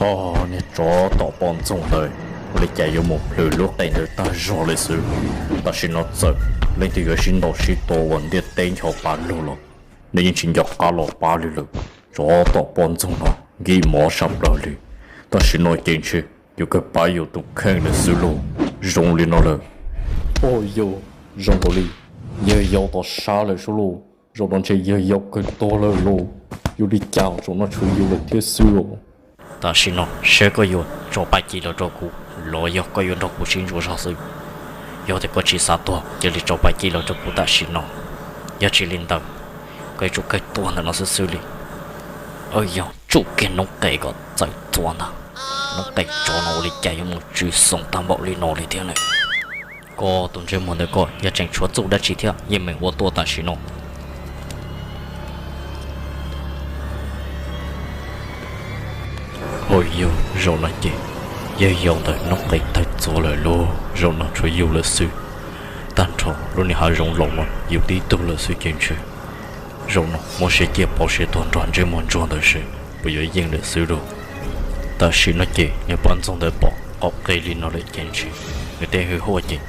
Oj, niag tsov tom poj ntxoog ntawd, ua li cas yuav mus plhws lub qe ntawd tag zog lawm xwb. Tam sim no txawm leej twg yuav sib ntaus sib tua ua ntiaj teb ncho pa lug los, nws yeej tsis nco qab los pab li lawm. Tsov tom poj ntxoog no nkim mov sab plaws li. Tam sim no ces ntshe yuav kawg pab yus tus kheej lawm xwb lauj. Zoo li no lawm. Oj yog, zoo nkaus li yawg yau tau sab lawm sub lauj. Zaum no ntshe yawg yau kawg tuag lawm lauj. Yus li cas zaum no tshuav yus lawm thiab xwb os. Tam sim no seb koj yuav tso paj ci los rau kuv los yog koj yuav nrog kuv sib ntsuas zog xwb. Yog tias koj tsis xav tuag cia li tso paj ci los rau kuv tam sim no, yog tsis li ntawd koj yuav tsum kawg tuag ntawm no xwb xwb li. Yog tsuj kiag noob qes kom txawm txuas ntag. Noob qes tsov no ua li cas yuav mus tsw xoom tag npaum li no li thiab na. Koj tus ntsej muag ntawd koj yog tseem tshuav txuj dab tsi thiab yeej meem ua tuaj tam sim no? Hauj yug, zaum no ces yawg yau ntawd noob qes tawg txuas lawm lauj. Zaum no tshuav yus lawm xwb. Tag nrho lub niag hav zoov laus no yus tib tug lawm xwb ces ntshe zaum no muab siab ciaj pauv siab tuag nrog ntsej muag ntsuag ntawd seb puas yuav yeej lawm xwb lauj. Tam sim no ces niag poj ntxoog ntawd pom qaum qe li no lawm ces ntshe nws tej hwj huaj ces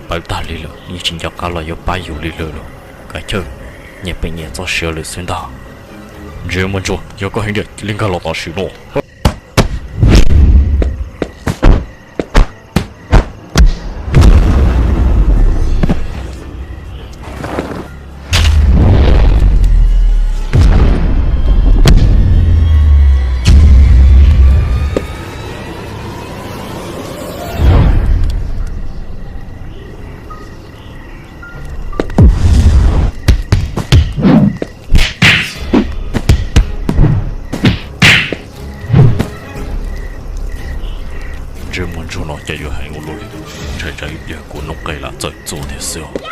pawv tag li lawm, yeej tsis nco qab los yuav pab yus li lawm lauj. Kav chawj, nyias pem nyias txoj sia lawm xwb ntag. Ntsej muag ntsuag, yog koj heev tiag cia li nkag los tam sim no. Ntsej muag ntsuag no cas yuav heev ua luaj li, ntshai tsam ib pliag kuv noob qes lam txawm txuas thiab xwb os.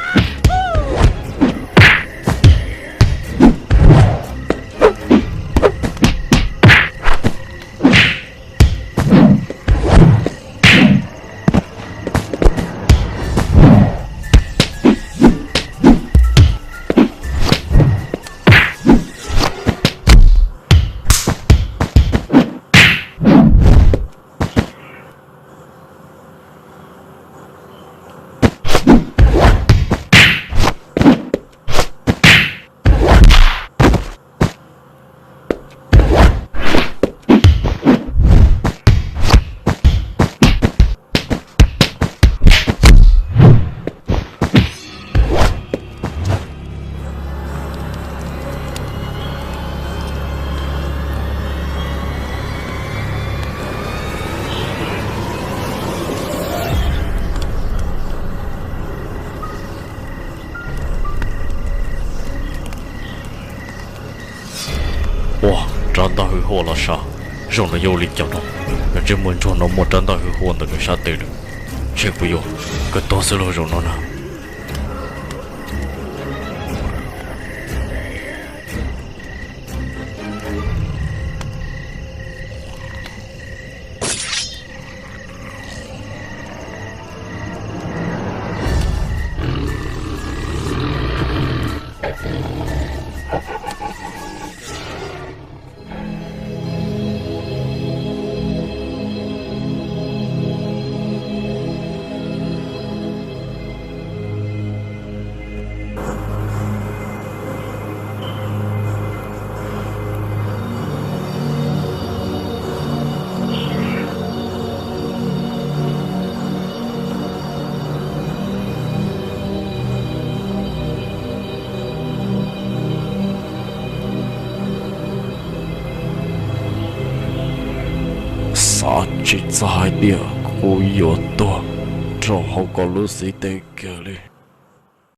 Ua, rab ntaj hwj huaj los sav, zaum no yuav ua li cas no? Ntsej muag ntsuag no muaj rab ntaj hwj huaj ntawm nws sab tes lawm, ntshe kuv yuav kawg tuag xwb lauj zaum no na. Xav tsis txog hais tias kuv yuav tuag rau hauv koj lub xib teg kiag li.